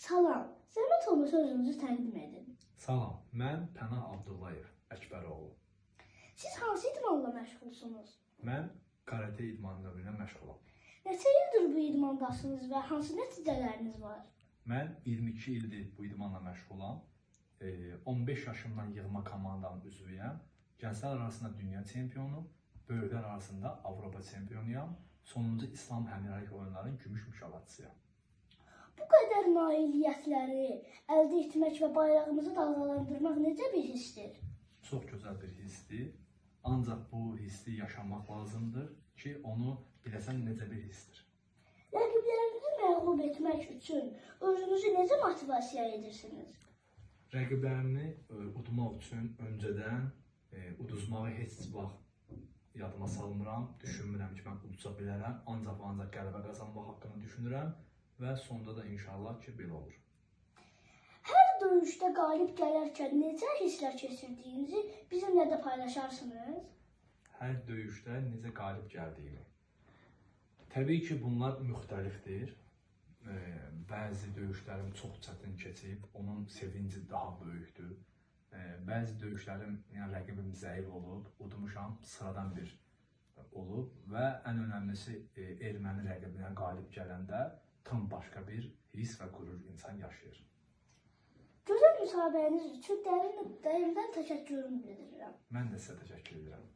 Salam, zəhmət olmasa özünüzü təqdim edin. Salam, mən Pənah Abdullayev, Əkbəroğlu. Siz hansı idmanla məşğulsunuz? Mən karate idmanı növü ilə məşğulam. Neçə ildir bu idmandasınız və hansı nəticələriniz var? Mən 22 ildir bu idmanla məşğulam. 15 yaşımdan yığma komandanın üzvüyəm. Gənclər arasında dünya çempionu, böyüklər arasında Avropa çempionuyam. Sonuncu İslam Həmrəylik oyunlarının gümüş mükafatçısıyam. Bu qədər nailiyyətləri əldə etmək və bayrağımızı dalğalandırmaq necə bir hissdir? Çox gözəl bir hissdir. Ancaq bu hissi yaşamaq lazımdır ki, onu biləsən necə bir hissdir. Rəqiblərinizi məğlub etmək üçün özünüzü necə motivasiya edirsiniz? Rəqiblərimi udmaq üçün öncədən uduzmağı heç vaxt yadıma salmıram. Düşünmürəm ki, mən uduza bilərəm. Ancaq və ancaq qələbə qazanmaq haqqında düşünürəm və sonda da inşallah ki, belə olur. Hər döyüşdə qalib gələrkən necə hisslər keçirdiyinizi bizimlə də paylaşarsınız? Hər döyüşdə necə qalib gəldiyimi. Təbii ki, bunlar müxtəlifdir. Bəzi döyüşlərim çox çətin keçib, onun sevinci daha böyükdür. Bəzi döyüşlərim, yəni rəqibim zəif olub, udmuşam, sıradan bir olub və ən önəmlisi erməni rəqibinə qalib gələndə tam başqa bir hiss və qürur insan yaşayır. Gözəl müsahibəniz üçün dərindən təşəkkürümü bildirirəm. Mən də sizə təşəkkür edirəm.